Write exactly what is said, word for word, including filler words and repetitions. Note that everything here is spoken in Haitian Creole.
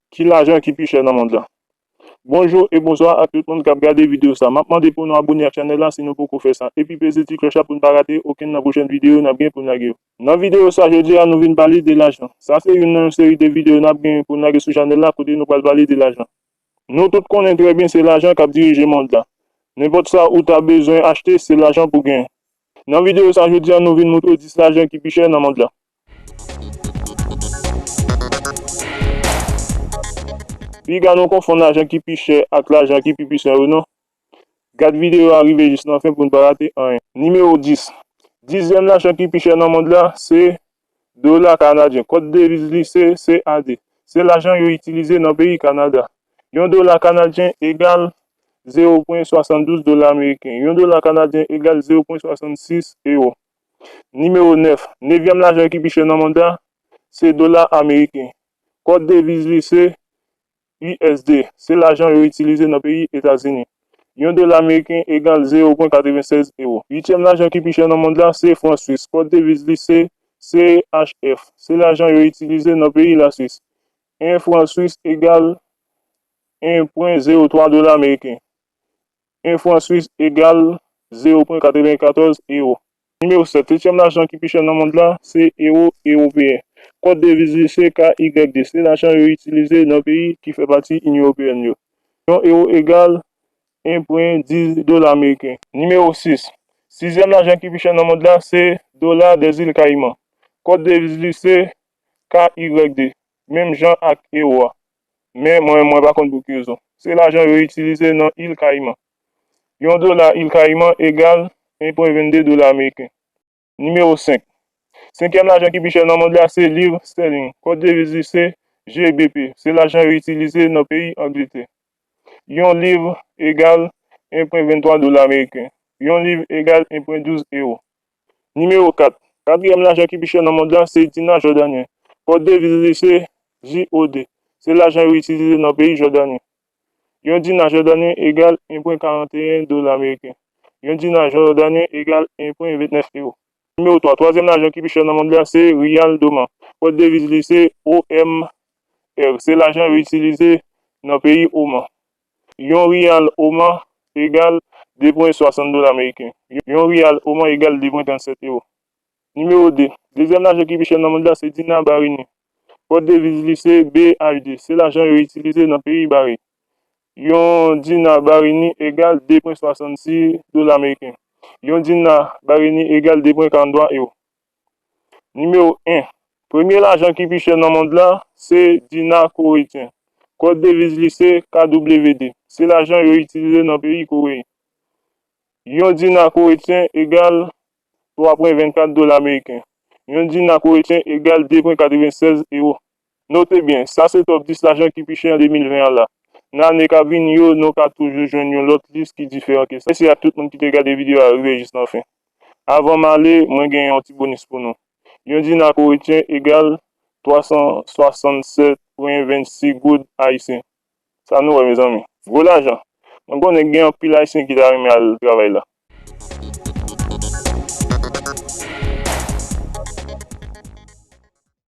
Ki lajan ki pi chè nan mond lan? Bonjou e bonswa ak tout moun k ap gade videyo sa. M ap mande pou nou abone ak chanèl la si nou poko fè sa. Epi peze ti klòch la pou n pa rate okenn nan pwochèn videyo n ap gen pou n lage yo. Nan videyo sa jodi a, nou vin pale de lajan. Sa se youn nan yon seri de videyo n ap gen pou n lage sou chanèl la kote nou pral pale de lajan. Nou tout konnen trè byen se lajan k ap dirije mond la. Nenpòt sa ou ta bezwen achte, se lajan pou genyen. Nan videyo sa jodi a, nou vin montre w dis lajan ki pi chè nan mond la. Piga nou konfonn lajan ki pi chè ak lajan ki pi pwisan yo non. Gad videyo a rive jis nan fen pou n pa rate anyen. Nimewo dis. Dizyèm lajan ki pi chè nan mond la, se dola kanadyen. Kòd deviz li se C A D. Se lajan yo itilize nan peyi Kanada. Yon dola kanadyen egal zewo pwen swasanndouz dola ameriken. Yon dola kanadyen egal zewo pwen swasannsis ewo. Nimewo nèf. Nevyèm lajan ki pi chè nan mond la, se dola ameriken. Kòd deviz li se U S D. Se lajan yo itilize nan peyi Etazini. Yon dola ameriken egal zewo pwen katrevennsèz ewo. Uityèm lajan ki pi chè nan mond la, se fran swis. Kòd deviz li se C H F. Se lajan yo itilize nan peyi Laswis. En fran swis egal en pwen zewo twa dola ameriken. En fran swis egal zewo pwen katrevenkatòz ewo. Nimewo sèt. Setyèm lajan ki pi chè nan mond la, se ewo ewopeyen. Kòd deviz li se K Y D. Se lajan yo itilize nan peyi ki fè pati Inyon Ewopeyèn yo. Yon ewo egal en pwen dis dola ameriken. Nimewo sis. Sizyèm lajan ki pi chè nan mond la, se dola dèzil Kayiman. Kòd deviz li se K Y D, menm jan ak ewo a. Men mwen, mwen pa konn pou ki rezon. Se lajan yo itilize nan Il Kayiman. Yon dola Il Kayiman egal en pwen vennde dola ameriken. Nimewo senk. Senkyèm lajan ki pi chè nan mond la se liv stèling. Kòd deviz li se G B P. Se lajan yo itilize nan peyi Angletè. Yon liv egal en pwen venntwa dola ameriken. Yon liv egal en pwen douz ewo. Nimewo kat. Katriyèm lajan ki pi chè nan mond la se dina jòdanyen. Kòd deviz li se J O D. Se lajan yo itilize nan peyi Jòdani. Yon dina jòdanyen egal en pwen karanteyen dola ameriken. Yon dina jòdanyen egal en pwen vennèf ewo. Nimewo twa. Twazyèm lajan ki pi chè nan mond la se riyal doman. Kòd deviz li se O M R. Se lajan yo itilize nan peyi Oman. Yon riyal Oman egal de pwen swasant dola ameriken. Yon riyal Oman egal de pwen trannsèt ewo. Nimewo de. Dezyèm lajan ki pi chè nan mond la se dina Bahreini. Kòd deviz li se B A U D. Se lajan yo itilize nan peyi Bahrein. Yon dina Bahreini egal de pwen swasannsis dola ameriken. Yon dina Bahreini egal de pwen karanntwa ewo. Nimewo en. Premye lajan ki pi chè nan mond la se dina koretyen. Kòd deviz li se K W D. Se lajan yo itilize nan peyi Kore. Yon dina koretyen egal twa pwen vennkat dola ameriken. Yon dina koretyen egal de pwen katrevennsèz ewo. Note byen, sa se top dis lajan ki pi chè an de mil ven an la. Nan ane k ap vini yo, nou ka toujou jwenn yon lòt lis ki diferan ke sa. Mèsi ak tout moun ki te gade videyo a rive jis nan fen. Avan m ale, mwen gen yon ti bonis pou nou. Yon dina koretyen egal twa san swasannsèt pwen vennsis goud ayisyen. Sa nou wè, mezanmi. Gwo lajan. Mwen konnen gen anpil ayisyen ki ta renmen al travay la.